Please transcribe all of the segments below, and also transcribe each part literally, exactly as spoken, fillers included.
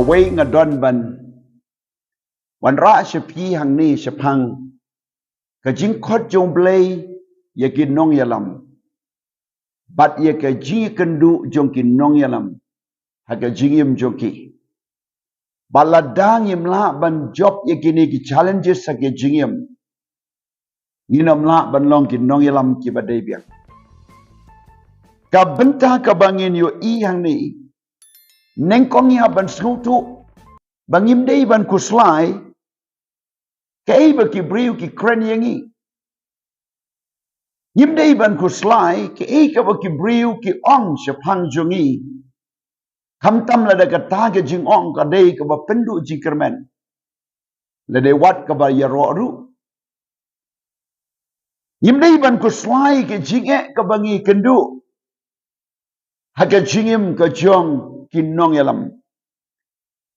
Kawei nga don ban wanrah sha phi hangne shaphang ka jingkhot jong U Blei ïa ki nongïalam bad ïa ka jingïakynduh jong ki nongïalam ha ka jingim jong ki. Bad lada ngim lah ban jop ïa kine ki challenges ha ka jingim, ngin ym lah ban long ki nongïalam kiba dei biang. Ka bynta kaba ngin ïohi hangne, nyngkong ïa ban sngewthuh ba ngim dei ban khuslai kaei ba ki briew ki kren ïa ngi. Ngim dei ban khuslai kaei kaba ki briew ki ong shaphang jong ngi. Khamtam lada kata ka jingong ka dei kaba pynduh jingkyrmen, lada wat kaba ïaroh ruh. Ngim dei ban khuslai ka jingeh kaba ngi kynduh ha ka jingim ka jong ki nongïalam.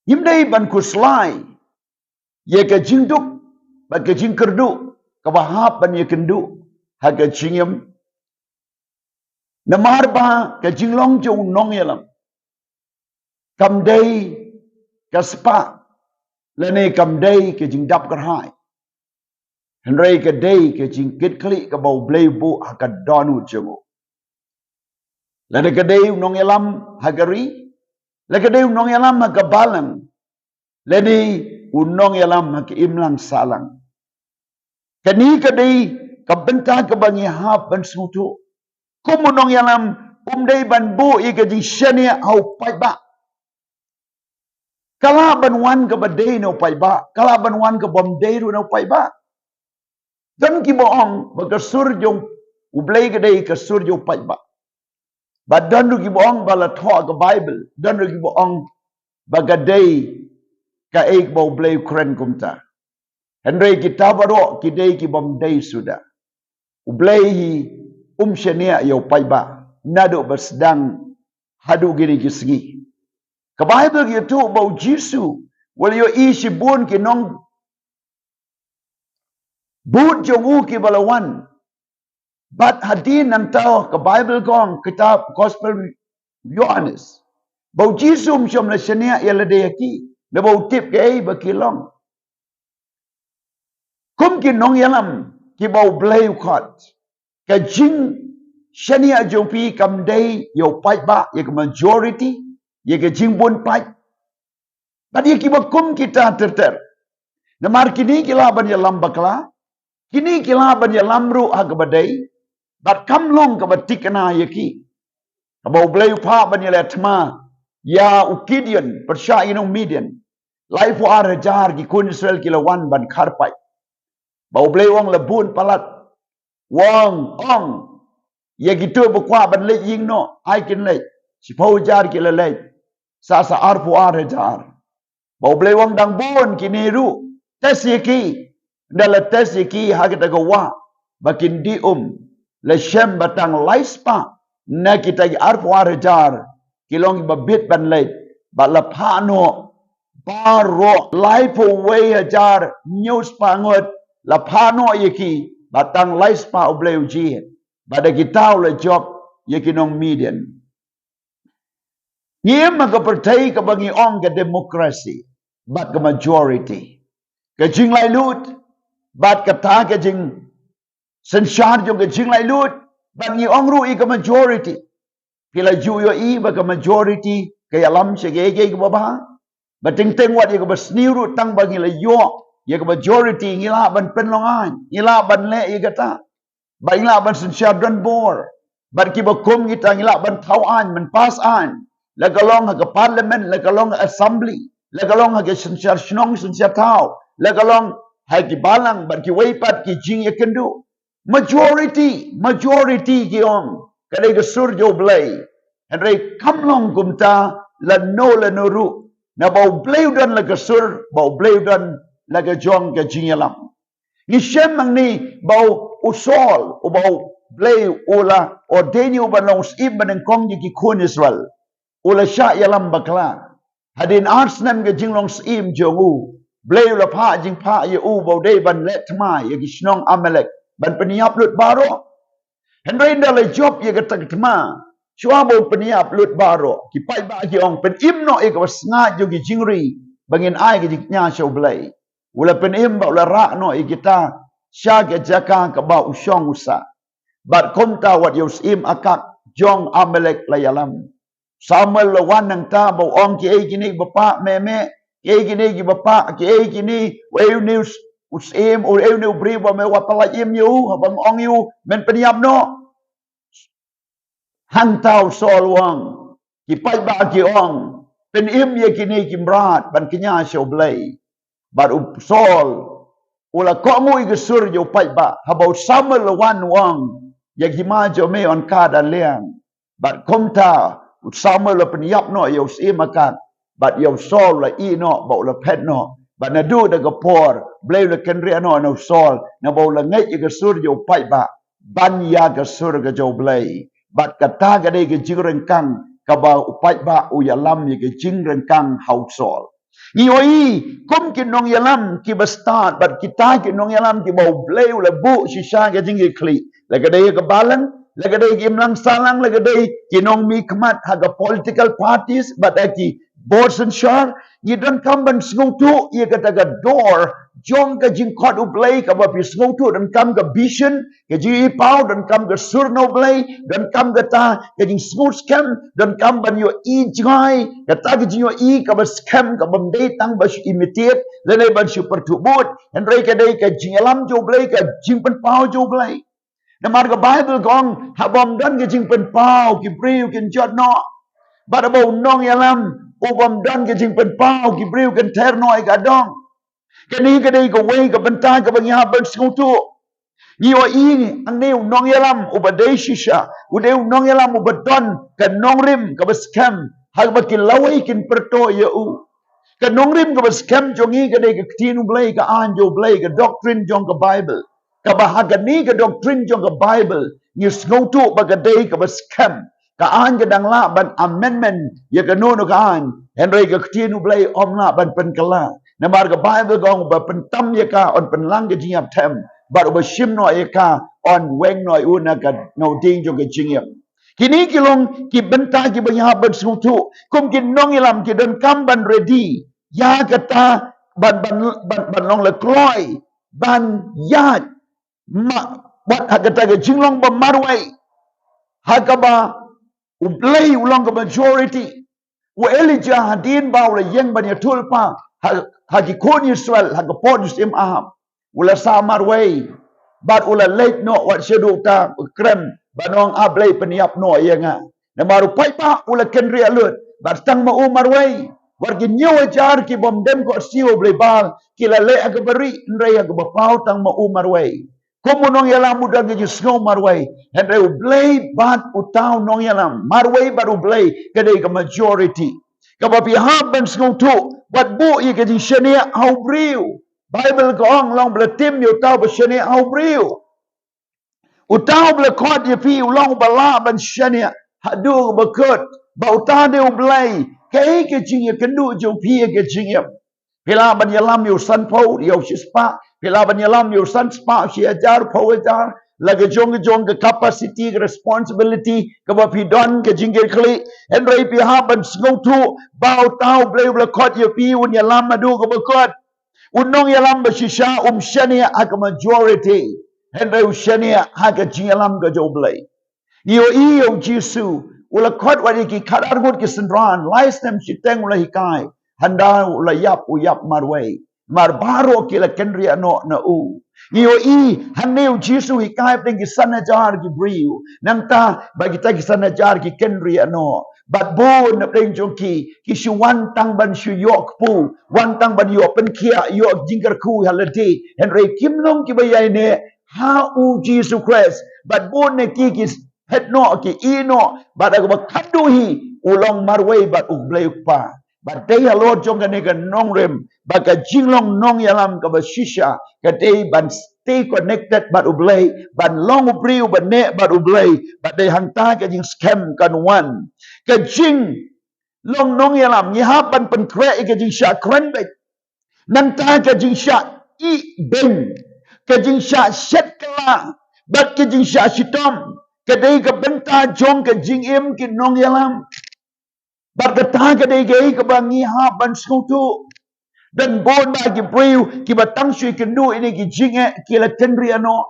Ngim dei ban khuslai ïa ka jingduk bad ka jingkyrduh kaba hap ban ïakynduh ha ka jingim. Namar ba ka jinglong jong u nongïalam kam dei ka spah lane kam dei ka jingdap kyrhai. Hynrei ka dei ka jingkitkhlieh kaba U Blei u buh ha ka dohnud jong u. Lada ka dei u nongïalam ha ka ri, lada ka dei u nongïalam ha ka balang, lada u nongïalam ha ka imlang sahlang. Kane ka dei ka bynta kaba ngi hap ban sngewthuh. Kum u nongïalam um dei ban buh ïa ka jingshaniah ha u paidbah. Ka lah ban wan kaba dei na u paidbah, ka lah ban wan kaba ym dei ruh na u paidbah. Don kiba ong ba ka sur jong U Blei ka dei ka sur jong u paidbah. Bad don ruh kiba ong ba la thoh ka Baibl, don ruh kiba ong ba ka dei kaei kaba U Blei u kren kumta. Hynrei kita baroh ki dei kiba ym dei suda. U Blei hi um shaniah ïa u paidbah naduh ba sdang haduh kine ki sngi. Ka Baibl ka ïathuh ba U Jisu u la ïohi shibun ki nongbud jong u kiba la wan. Bad hadien nangta ka Baibl ka ong, kitab Gospel Ïohannes, ba U Jisu um shym la shaniah ïa lade ïa ki, naba u tip kaei ba ki long. Kum ki nongïalam kiba U Blei u khot, ka jingshaniah jong phi kam dei ïa u paidbah, ïa ka majority, ïa ka jingbun paid. Bad ïa kiba kum kita ter ter. Namar kine ki lah ban ïalam bakla, kine ki lah ban ïalam ruh ha kaba dei, bad kam long kaba thikna ïa ki. Haba U Blei u phah ban ïaleh thma ïa u Gideon pyrshah ïa u nong Midian, laiphew ar hajar ki khun Israel ki la wan ban kharpait. Ba U Blei u ong la bun palat, u ong, ong ïa kito ba kwah ban leit ïing noh, ai kin leit. Shiphew hajar ki la leit, sa sa arphew ar hajar. Ba U Blei u ong dang bun kine ruh, test ïa ki. Ynda la test ïa ki ha kata ka wah ba kin dih um, la shem ba tang lai spah na kita ki arphew ar hajar ki long kiba bit ban leit. Bad la phah noh baroh, laiphew wei hajar hynñiew spah ngut, la phah noh ïa ki, bad tang lai spah U Blei u jied. Bad da kita u la jop ïa ki nong Midian. Ngi im ha ka pyrthei kaba ngi ong ka democracy bad ka majority. Ka jinglaitluid bad kata ka jingsynshar jong ka jinglaitluid, bad ngi ong ruh ïa ka majority. Phi la ju ïohi ba ka majority ka ïalam sha kiei kiei kiba bha? Ba teng teng wat ïa kaba sniew ruh, tang ba ngi la ïoh ïa ka majority, ngi lah ban pynlong aiñ, ngi lah ban leh ïa kata. Bad ngi lah ban synshar donbor. Bad kiba kum kita ngi lah ban thaw aiñ, ban pass aiñ. La ka long ha ka parliament, la ka long ha assembly, la ka long ha ka synshar shnong synshar thaw, la ka long ha ki balang bad kiwei pat ki jingïakynduh. Majority, majority ki ong ka dei ka sur jong U Blei. Hynrei kam long kumta lano lano ruh. Naba U Blei u don la ka sur, ba U Blei u don la ka jong ka jingïalam. Ngi shem hangne ba u Saul, uba U Blei u la ordain ïa u ban long syiem banyngkong ïa ki khun Israel, u la shah ïalam bakla. Hadien ar snem ka jinglong syiem jong u, Blei u la phah jingphah ïa u ba u dei ban leh thma ïa ki shnong Amalek, ban pynïap lut baroh. Hynrei ynda la jop ïa kata ka thma, Shuwa ba u pynïap lut baroh, ki paidbah ki ong, pynim noh ïa kaba sngewbha jong ki jingri, ba ngin ai ka jingkñia sha U Blei. U la pynim bad u la rah noh ïa kita sha ka jaka kaba u shong u sah. Bad kumta wat ïa u syiem Agag jong Amalek la ïalam. Samuel la wan nangta bad u ong, kiei kine ba pah meh meh, kiei kine ki ba pah, kiei kine, uei une u s-, u syiem, uei une u briew ba me wat pyllait im ïa u, haba nga ong ïa u men pynïap noh. Hangta u Saul u ong, ki paidbah ki ong, pynim ïa kine ki mrad ban kñia sha U Blei. Bad u Saul u la kohnguh ïa ka sur jong u paidbah, haba u Samuel la wan u ong, ïa ki ma jong me yn kha da liang. Bad kumta u Samuel la pynïap noh ïa u syiem Agag, bad ïa u Saul la ïeh noh bad u la phet noh. Bad naduh da ka por Blei u la kynriah noh na u Saul, naba u la ngeit ïa ka sur jong u paidbah ban ïa ka sur ka jong U Blei. Bad kata ka dei ka jingryngkang kaba u paidbah u ïalam ïa ka jingryngkang ha u Saul. Ngi ïohi kum ki nongïalam kiba stad, bad kita ki nongïalam kiba U Blei u la buh shisha ka jingkitkhlieh. La ka dei ka balang, la ka dei ki imlang sahlang, la ka dei ki nongmihkhmat ha ka political parties, bad ha ki board synshar, ngi donkam ban sngewthuh ïa kata ka dor jong ka jingkhot U Blei, kaba phi sngewthuh donkam ka vision, ka jingïohipaw, donkam ka sur na U Blei, donkam kata ka jingsngewskhem, donkam ban ïohi jngai, kata ka jingïohi kaba skhem, kaba ym dei tang ba shu imitate lane ban shu pyrthuh bud, hynrei ka dei ka jingïalam jong U Blei, ka jingpynpaw jong U Blei. Namar ka Baibl ka ong, haba ym don ka jingpynpaw ki briew kin jot noh. Bad haba u nongïalam u bym don ka jingpynpaw ki briew kin ther noh ïa ka dong. Kane ka dei kawei ka bynta kaba ngi hap ban sngewthuh. Ngi ïohi hangne u nongïalam uba dei shisha, u dei u nongïalam uba don ka nongrim kaba skhem, ha kaba ki lawei kin pyrthuh ïa u. Ka nongrim kaba skhem jong ngi ka dei ka ktien U Blei, ka aiñ jong U Blei, ka doctrine jong ka Baibl. Kaba ha kane ka doctrine jong ka Baibl ngi sngewthuh ba ka dei kaba skhem. Ka aiñ ka dang lah ban amendment ïa kano kano ka aiñ, hynrei ka ktien U Blei ym lah ban pynkylla. Namar ka Baibl ka ong, uba pyntam ïa ka yn pynlang ka jingïap them, bad uba shim noh ïa ka yn weng noh ïa u na ka, na u dieng jong ka jingim. Kine ki long ki bynta kiba ngi hap ban sngewthuh. Kum ki nongïalam ki donkam ban ready ïa kata, ban, ban, ban, ban long la kloi ban ïaid ma, wat ha kata ka jinglong ba marwei, ha kaba U Blei u long ka majority. U Elijah hadien ba u la ïeng ban ïathuhlypa ha, ha ki khun Israel ha ka por u syiem Ahab, u la sah marwei, bad u la leit noh wat shaduh uta u krem, ban ong, A Blei, pynïap noh ïa nga. Namar u paidbah u la kynriah lut, bad tang ma u marwei. Wat ki hynñiew hajar ki bym dem khohsiew ha u blei Baal ki la leh ha kaba rieh, hynrei ha kaba paw tang ma u marwei. Kum u nongïalam u don ka jingsngew marwei, hynrei U Blei bad uta u nongïalam, marwei bad U Blei, ka dei ka majority. Kaba phi hap ban sngewthuh, wat buh ïa ka jingshaniah ha u briew. Baibl ka ong, long ba la tim ïa uta uba shaniah ha u briew. Uta uba la khot ïa phi u long uba lah ban shaniah haduh kaba kut, ba uta dei U Blei. Kaei ka jingïakynduh jong phi ïa ka jingim? Phi lah ban ïalam ïa u sanphew, ïa u shispah, phi lah ban ïalam ïa u sanspah, shi hajar, phew hajar, la ka jong ka jong ka capacity, ka responsibility kaba phi don, ka jingkitkhlieh. Hynrei phi hap ban sngewthuh ba uta U Blei uba la khot ïa phi un ïalam haduh kaba kut. U nongïalam ba shisha um shaniah ha ka majority, hynrei u shaniah ha ka jingïalam ka jong U Blei. Ngi ïohi ïa u Jisu, u la khot wat ïa ki khatar ngut ki synran, lai snem shiteng u la hikai, hynda u la ïap, u ïap marwei. Namar baroh ki la kynriah noh na u. Ngi ïohi hangne u Jisu u hikai hapdeng ki san hajar ki briew. Nangta ba kita ki san hajar ki kynriah noh. Bad bun hapdeng jong ki, ki shu wan tang ban shu ïoh kpu, wan tang ban ïoh pynkhiah, ïoh jingkyrkhu ha lade. Hynrei kim long kiba ïaineh ha u Jisu Khrist. Bad bun na ki ki phet noh, ki ïeh noh, bad ha kaba khatduh hi u long marwei bad U Blei U Kpa. Bad dei halor jong kane ka nongrim ba ka jinglong nongïalam kaba shisha ka dei ban stay connected bad U Blei, ban long u briew ba neh bad U Blei, bad dei hangta ka jingskhem kan wan. Ka jinglong nongïalam ngi hap ban pynkhreh ïa ka jingshah kren beit. Nangta ka jingshah ïeh beiñ, ka jingshah shet kylla, bad ka jingshah shitom. Ka dei ka bynta jong ka jingim ki nongïalam. Bad kata ka dei kaei kaba ngi hap ban sngewthuh. Don bun bah ki briew kiba tang shu ïakynduh ïa kine ki jingeh ki la kynriah noh.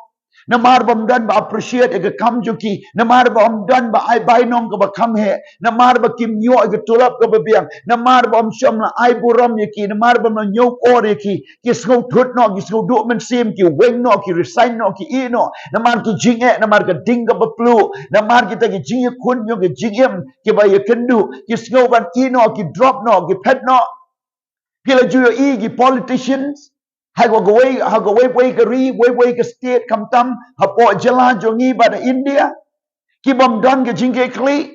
Namar ba ym don ba appreciate ïa ka kam jong ki. Namar ba ym don ba ai bainong kaba kham heh. Namar ba kim ïoh ïa ka tulop kaba biang. Namar ba ym shym la ai burom ïa ki. Namar ba ym la ñiewkor ïa ki. Ki sngewthuh noh, ki sngewduh mynsiem, ki weng noh, ki resign noh, ki ïeh noh. Namar ki jingeh, namar ka ding kaba pluh. Namar kita ki jingïakhun jong ki jingim kiba ïakynduh. Ki sngew ban ïeh noh, ki drop noh, ki phet noh. Phi la ju ïohi ki politicians ha kawei, ha kawei, kawei ka ri, kawei, kawei ka state, khamtam hapoh jylla jong ngi bad ha India. Ki bym don ka jingkitkhlieh.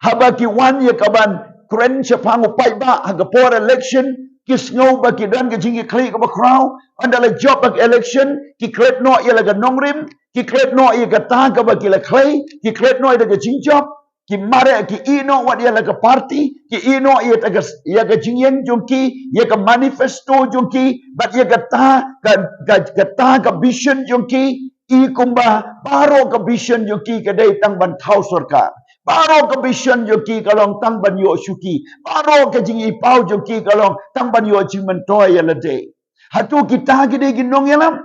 Haba ki wan ïa ka ban kren shaphang u paidbah ha ka por election, ki sngew ba ki don ka jingkitkhlieh kaba khraw. Ynda la jop bad election, ki klet noh ïa la ka nongrim, ki klet noh ïa kata kaba ki la khlei, ki klet noh ïa ka jingjop. Ki mareh, ki ïeh noh wat ïa la ka party, ki ïeh noh ïa ka, ïa ka jingïeng jong ki, ïa ka manifesto jong ki, bad ïa kata ka, ka, kata ka vision jong ki. Ïa kumba baroh ka vision jong ki ka dei tang ban thaw sorkar. Baroh ka vision jong ki ka long tang ban ïoh shuki. Baroh ka jingïohipaw jong ki ka long tang ban ïoh jingmyntoi ïa lade. Hato kita ki dei ki nongïalam?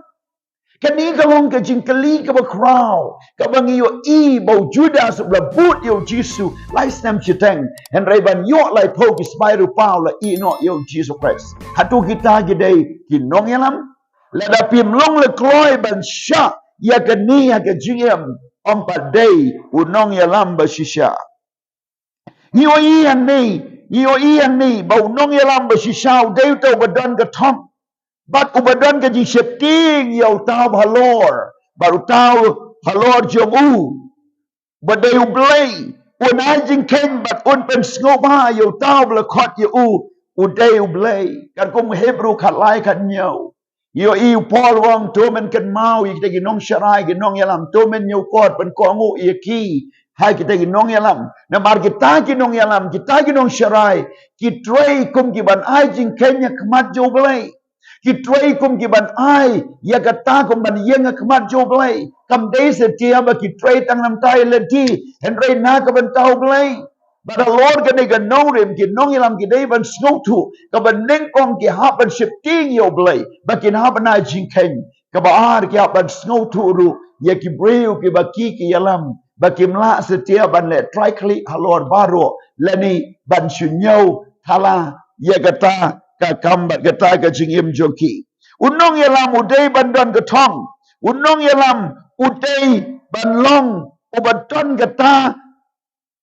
Kane ka long ka jingkylli kaba khraw kaba ngi ïohi ba u Judas u la bud ïa u Jisu lai snem shiteng. Hynrei ban ïoh laiphew ki spah rupaw la ïeh noh ïa u Jisu Khrist. Hato kita ki dei ki nongïalam? Lada phim long la kloi ban shah ïa kane ha ka jingim, ym pat dei u nongïalam ba shisha. Ngi ïohi hangne, ngi ïohi hangne ba u nongïalam ba shisha u dei uta uba don ka thong bad uba don ka jingsheptieng ïa uta uba halor bad uta uba halor jong u, ba dei U Blei. Un ai jingkheiñ bad un pynsngewbha ïa uta uba la khot ïa u, u dei U Blei. Katkum Hebru khatlai khathynñiew. Ïohi u Paul u ong, to men kynmaw ïa kita ki nongsharai, ki nongïalam, to men ñiewkor pynkohnguh ïa ki ha kita ki nongïalam. Namar kita ki nongïalam, kita ki nongsharai ki trei kum ki ban ai jingkheiñ ha khmat jong U Blei. Ki trei kum ki ban ai ïa kata kum ban ïeng ha khmat jong U Blei. Kam dei satia ba ki trei tang namar ïa lade, hynrei na ka bynta U Blei. Bad halor kane ka nongrim, ki nongïalam ki dei ban sngewthuh kaba nyngkong ki hap ban sheptieng ïa U Blei ba kin hap ban ai jingkheiñ. Kaba ar, ki hap ban sngewthuh ruh ïa ki briew kiba ki, ki ïalam ba kim lah satia ban leh trai khlieh halor baroh lane ban shu ñiew thala ïa kata ka kam bad kata ka jingim jong ki. U nongïalam u dei ban don ka thong. U nongïalam u dei ban long uba don kata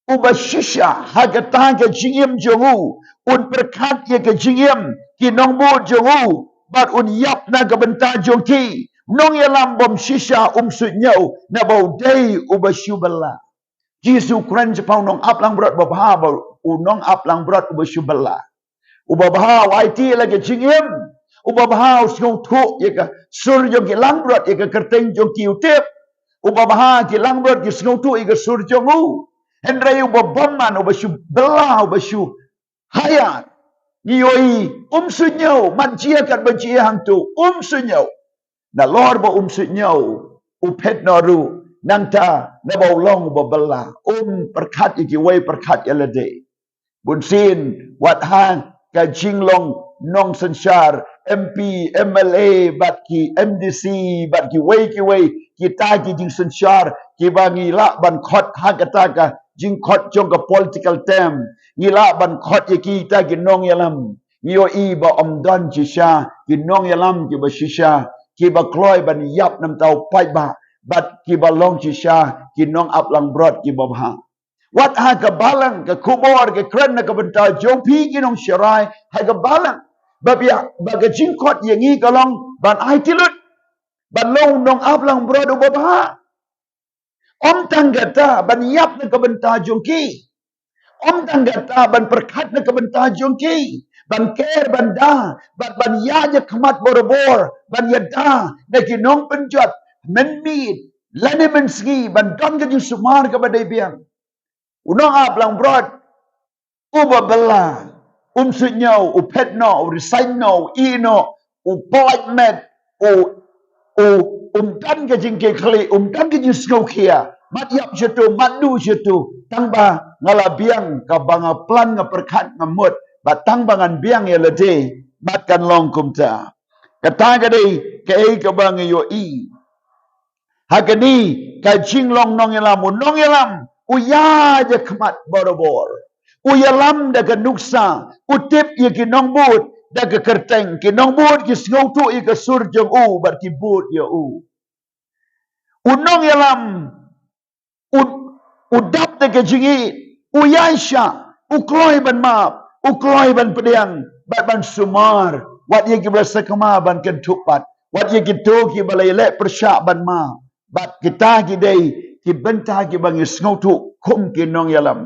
uba shisha ha kata ka jingim jong u. Un pyrkhat ïa ka jingim ki nongbud jong u bad un ïap na ka bynta jong ki. Nongïalam bym shisha um suidñiew naba u dei uba shu bylla. Jisu u kren shaphang u nongap langbrot babha, ba u nongap langbrot uba shu bylla. Uba bha u aiti ïa la ka jingim. Uba bha u sngewthuh ïa ka sur jong ki langbrot, ïa ka kyrteng jong ki u tip. Uba bha ki langbrot ki sngewthuh ïa ka sur jong u. Hynrei uba bymman, uba shu bylla, uba shu haïa, ngi ïohi um suidñiew, mat jia katba jia hangto, um suidñiew. Nalor ba um suidñiew, u phet noh ruh, nangta naba u long uba bylla, um pyrkhat ïa kiwei, pyrkhat ïa lade. Bunsien wat ha ka jinglong nongsynshar, M P, M L A bad ki M D C bad kiwei kiwei, kita ki jingsynshar kiba ngi lah ban khot ha kata ka jingkhot jong ka political term, ngi lah ban khot ïa kita ki nongïalam. Ngi ïohi ba ym don shisha ki nongïalam kiba shisha, kiba kloi ban ïap namar u paidbah, bad kiba long shisha ki nongap langbrot kiba bha. Wat ha ka balang, ka khubor ka kren na ka bynta jong phi ki nongsharai ha ka balang. Ba biang, ba ka jingkhot ïa ngi ka long ban aiti lut, ban long nongap langbrot uba bha. Ym tang kata ban ïap na ka bynta jong ki. Ym tang kata ban pyrkhat na ka bynta jong ki. Ban ker, ban da, ban, ban ïaid ïa khmat borabor, ban ïada na ki nongpynjot mynmiet lane mynsngi, ban don ka jingsumar kaba dei biang. U nongap langbrot uba bylla, um suidñiew, u phet noh, u resign noh, u ïeh noh, u pynlait met, u, u, um don ka jingkitkhlieh, um don ka jingsngewkhia. mat ïap shatu, mat duh shatu, tang ba nga la biang, kaba nga plan, nga pyrkhat, nga mut, bad tang ba ngan biang ïa lade, bad kan long kumta. Kata ka dei kaei kaba nga ïohi. Ha kane ka jinglong nongïalam, u nongïalam u ïaid khmat barabor. U ïalam da ka nuksa, u tip ïa ki nongbud da ka kyrteng, ki nongbud ki sngewthuh ïa ka sur jong u bad ki bud ïa u. U nongïalam u, u dap da ka jingïeit, u ïaishah, u kloi ban map, u kloi ban pdiang, bad ban sumar, wat ïa kiba la sakma ban kynthup pat, wat ïa kito kiba la ïaleh pyrshah ban map. Bad kita ki dei ki bynta kiba ngi sngewthuh kum ki nongïalam.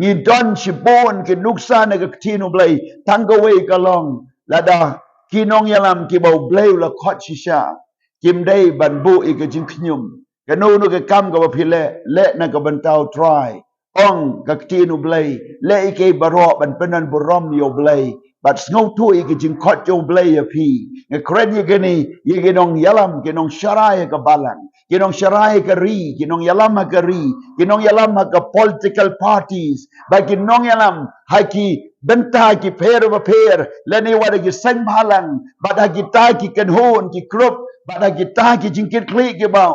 Ngi don shibun ki nuksa na ka ktien U Blei, tang kawei ka long, lada ki nongïalam kiba U Blei u la khot shisha kim dei ban buh ïa ka jingkhñium. Kano kano ka kam kaba phi leh, leh na ka bynta U Trai. Ong ka ktien U Blei, leh ïa kaei baroh ban pyndon burom ïa U Blei bad sngewthuh ïa ka jingkhot jong U Blei ïa phi. Nga kren ïa kane ïa ki nongïalam, ki nongsharai ha ka balang, ki nongsharai ha ka ri, ki nongïalam ha ka ri, ki nongïalam ha ka political parties, bad ki nongïalam ha ki bynta ki pher bapher, lane wat ha ki seng bhalang, bad ha kita ki kynhun ki group, bad ha kita ki jingkitkhlieh kiba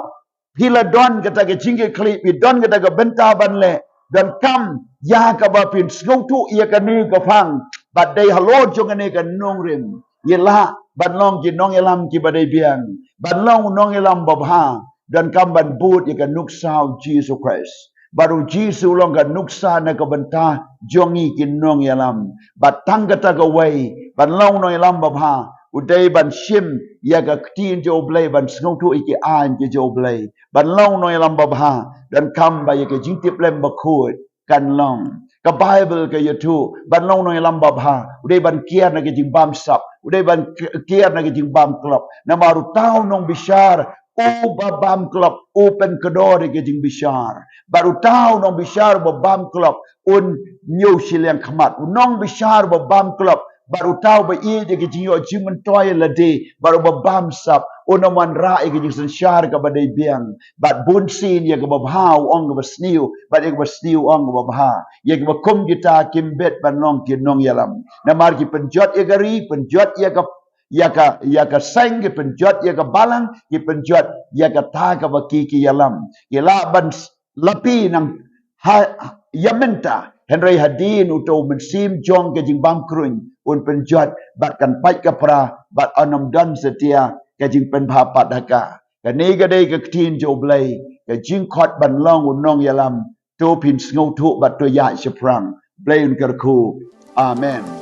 phi la don kata ka jingkitkhlieh, phi don kata ka bynta ban leh, donkam ïa kaba phin sngewthuh ïa kane ka phang, bad dei halor jong kane ka nongrim ngi lah ban long ki nongïalam kiba dei biang, ban long nongïalam babha, donkam ban bud ïa ka nuksa U Jisu Khrist. Bad U Jisu u long ka nuksa na ka bynta jong ngi ki nongïalam. Bad tang kata kawei, ban long nongïalam babha, u dei ban shim ïa ka ktien jong U Blei, ban sngewthuh ïa ki aiñ ki jong U Blei. Ban long nongïalam babha, donkam ba ïa ka jingtiplem bakhuid kan long. Ka Baibl ka ïathuh, ban long nongïalam babha u dei ban kiar na ka jingbamsap, u dei ban k-, kiar na ka jingbamklop. Namar uta u nongbishar uba bamklop u pynkordor ïa ka jingbishar. Bad uta u nongbishar uba bamklop un ñiew shiliang khmat. U nongbishar uba bamklop bad uta uba ïeit ïa ka jingïoh jingmyntoi ïa lade bad uba bamsap, un ym wanrah ïa ka jingsynshar kaba dei biang. Bad bunsien ïa kaba bha u ong kaba sniew, bad ïa kaba sniew u ong kaba bha. Ïa kiba kum kita kim bit ban long ki nongïalam. Namar ki pynjot ïa ka ri, pynjot ïa ka, ïa ka, ïa ka seng, ki pynjot ïa ka balang, ki pynjot ïa kata kaba ki, ki ïalam. Ki lah ban s-, lapi nang ha, ïa mynta, hynrei hadien uto u mynsiem jong ka jingbamkruiñ un pynjot, bad kan pait ka pra, bad un ym don satia ka jingpynbha pat ha ka. Kane ka dei ka ktien jong U Blei, ka jingkhot ban long u nongïalam. To phin sngewthuh bad to ïaid shaphrang. Blei un kyrkhu. Amen.